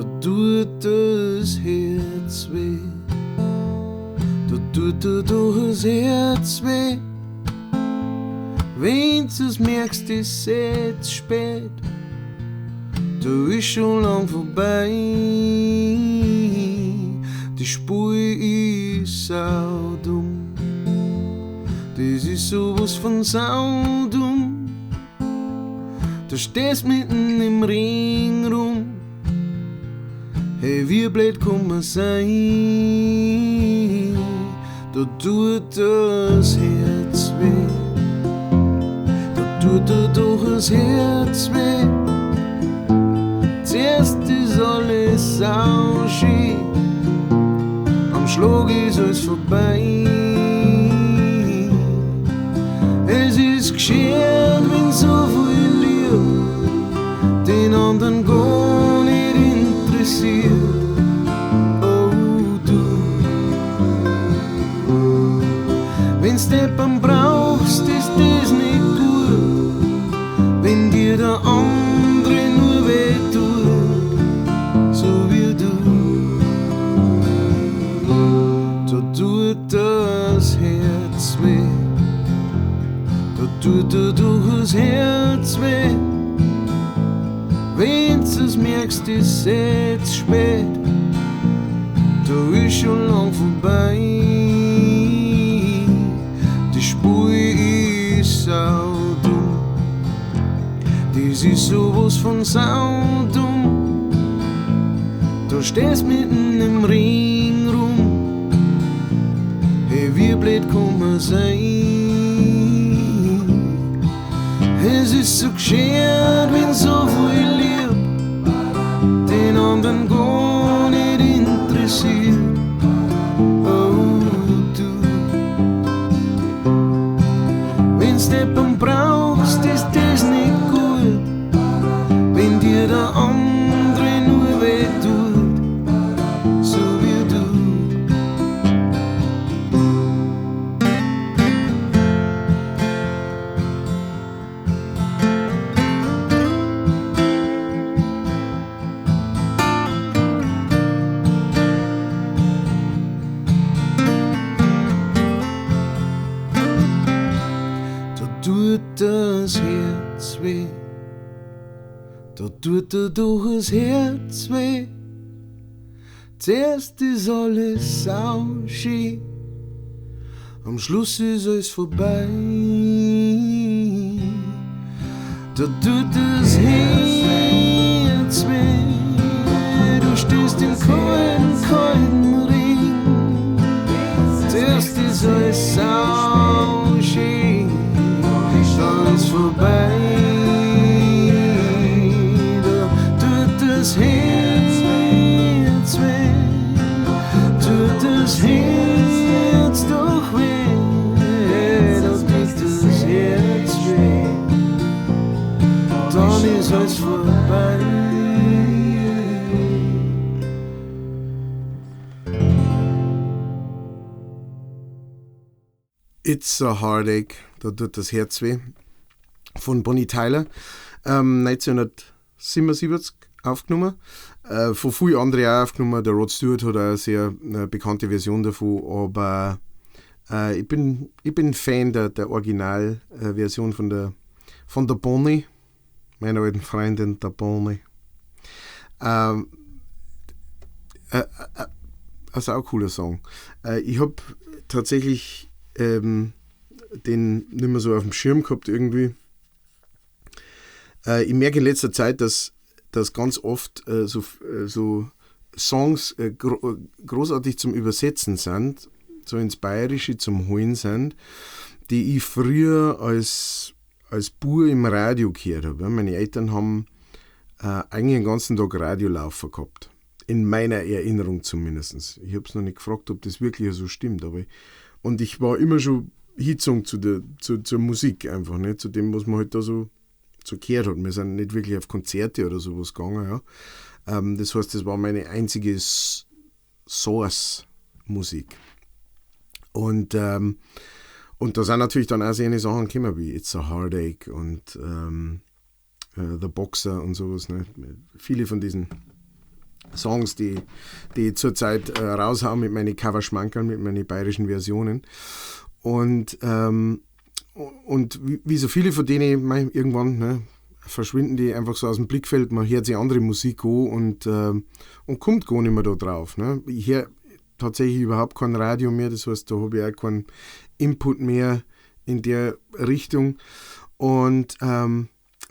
Da tut das Herz weh. Da tut dir doch das Herz weh. Wenn du's merkst, ist es spät. Du ist schon lang vorbei. Die Spur ist saudumm. Das ist sowas von saudumm. Du stehst mitten im Ring rum. Hey, wie blöd kann man sein? Da tut das Herz weh. Da tut dir doch das Herz weh. Zuerst ist alles sauschön, am Schlag ist alles vorbei. Es ist geschehen, wenn so viel Liebe den anderen gar nicht interessiert. Oh du, wenn's Deppern brauchst, ist das nicht gut, wenn dir der andere nur weh tut, so wie du. Da tut das Herz weh, da tut dir doch das Herz weh. Wenn du's merkst, ist es spät, da ist schon lang vorbei. Die Spur ist saudumm, das ist sowas von saudumm. Du stehst mitten im Ring rum, hey, wie blöd kann man sein? Es ist so geschehen, wenn so viel Lieb den anderen gar nicht interessiert. Oh du, wenn's Deppern brauchst, ist das nicht gut, wenn dir der andere nur weh tut, so wie du. Da tut das Herz weh, da tut dir doch das Herz weh. Zuerst ist alles sauschön, am Schluss ist alles vorbei. Da tut das Herz weh, du stehst im kalten, kalten Ring. Zuerst ist alles sauschön, dann ist vorbei. Da tut das Herz weh, tut das Herz doch weh, da tut das Herz weh, dann ist alles vorbei. It's a Heartache, da tut das Herz weh, von Bonnie Tyler, 1977 aufgenommen, von vielen anderen auch aufgenommen. Der Rod Stewart hat auch eine sehr bekannte Version davon, aber ich bin Fan der Originalversion von der Bonnie, meiner alten Freundin, der Bonnie. Also auch ein cooler Song. Ich hab tatsächlich den nicht mehr so auf dem Schirm gehabt irgendwie. Ich merke in letzter Zeit, dass ganz oft so Songs großartig zum Übersetzen sind, so ins Bayerische zum Holen sind, die ich früher als Bub im Radio gehört habe. Meine Eltern haben eigentlich den ganzen Tag Radio laufen gehabt. In meiner Erinnerung zumindest. Ich hab's noch nicht gefragt, ob das wirklich so stimmt. Aber ich, und ich war immer schon hingezogen zur Musik einfach, ne? Zu dem, was man halt da so gehört hat. Wir sind nicht wirklich auf Konzerte oder sowas gegangen. Ja. Das heißt, das war meine einzige Source-Musik. Und da sind natürlich dann auch solche Sachen gekommen wie It's a Heartache und The Boxer und sowas. Ne? Viele von diesen Songs, die ich zurzeit raushau mit meinen Coverschmankerl, mit meinen bayerischen Versionen. Und wie so viele von denen, mei, irgendwann, ne, verschwinden die einfach so aus dem Blickfeld, man hört sich andere Musik an und kommt gar nicht mehr da drauf. Ne? Ich höre tatsächlich überhaupt kein Radio mehr, das heißt, da habe ich auch keinen Input mehr in der Richtung. Und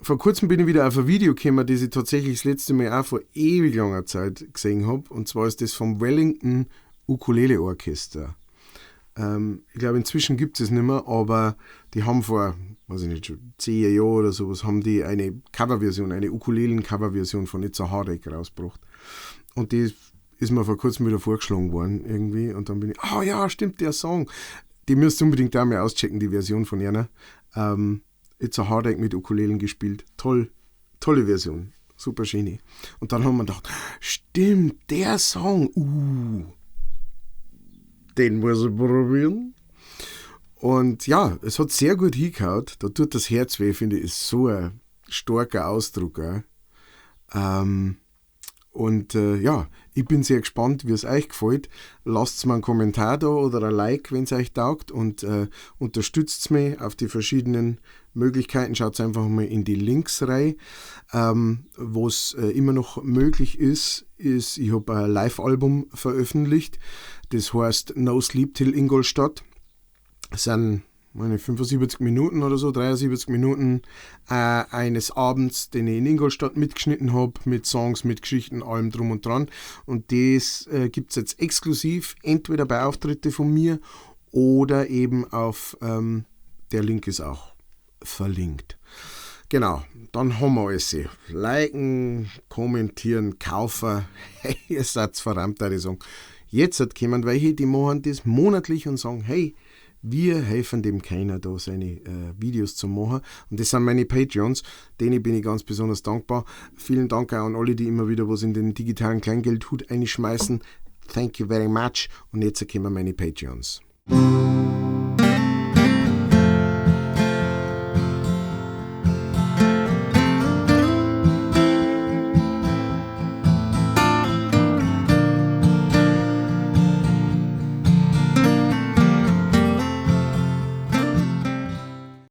vor kurzem bin ich wieder auf ein Video gekommen, das ich tatsächlich das letzte Mal auch vor ewig langer Zeit gesehen habe. Und zwar ist das vom Wellington Ukulele Orchester. Ich glaube, inzwischen gibt es es nicht mehr, aber die haben vor, weiß ich nicht, schon 10 Jahren oder sowas, haben die eine Coverversion, eine Ukulelen-Coverversion von It's a Heartache rausgebracht. Und die ist mir vor kurzem wieder vorgeschlagen worden irgendwie. Und dann bin ich, ah ja, stimmt, der Song. Die müsst ihr unbedingt da mal auschecken, die Version von einer. It's a Heartache mit Ukulelen gespielt. Toll, tolle Version. Super schöne. Und dann haben wir gedacht, stimmt, der Song, den muss ich probieren. Und ja, es hat sehr gut hingehauen. Da tut das Herz weh, finde ich, ist so ein starker Ausdruck. Auch. Und ja, ich bin sehr gespannt, wie es euch gefällt. Lasst mir einen Kommentar da oder ein Like, wenn es euch taugt, und unterstützt mich auf die verschiedenen Möglichkeiten. Schaut einfach mal in die Links rein. Was immer noch möglich ist, ist, ich habe ein Live-Album veröffentlicht. Das heißt No Sleep Till Ingolstadt. Das sind, meine, 75 Minuten oder so, 73 Minuten eines Abends, den ich in Ingolstadt mitgeschnitten habe, mit Songs, mit Geschichten, allem drum und dran. Und das gibt es jetzt exklusiv, entweder bei Auftritte von mir oder eben auf, der Link ist auch verlinkt. Genau, dann haben wir alles. Liken, kommentieren, kaufen. Hey, ihr seid verrammt, würde ich sagen. Jetzt hat jemand welche, die machen das monatlich und sagen, hey, wir helfen dem keiner da, seine Videos zu machen. Und das sind meine Patreons, denen bin ich ganz besonders dankbar. Vielen Dank auch an alle, die immer wieder was in den digitalen Kleingeldhut einschmeißen. Thank you very much. Und jetzt kommen meine Patreons.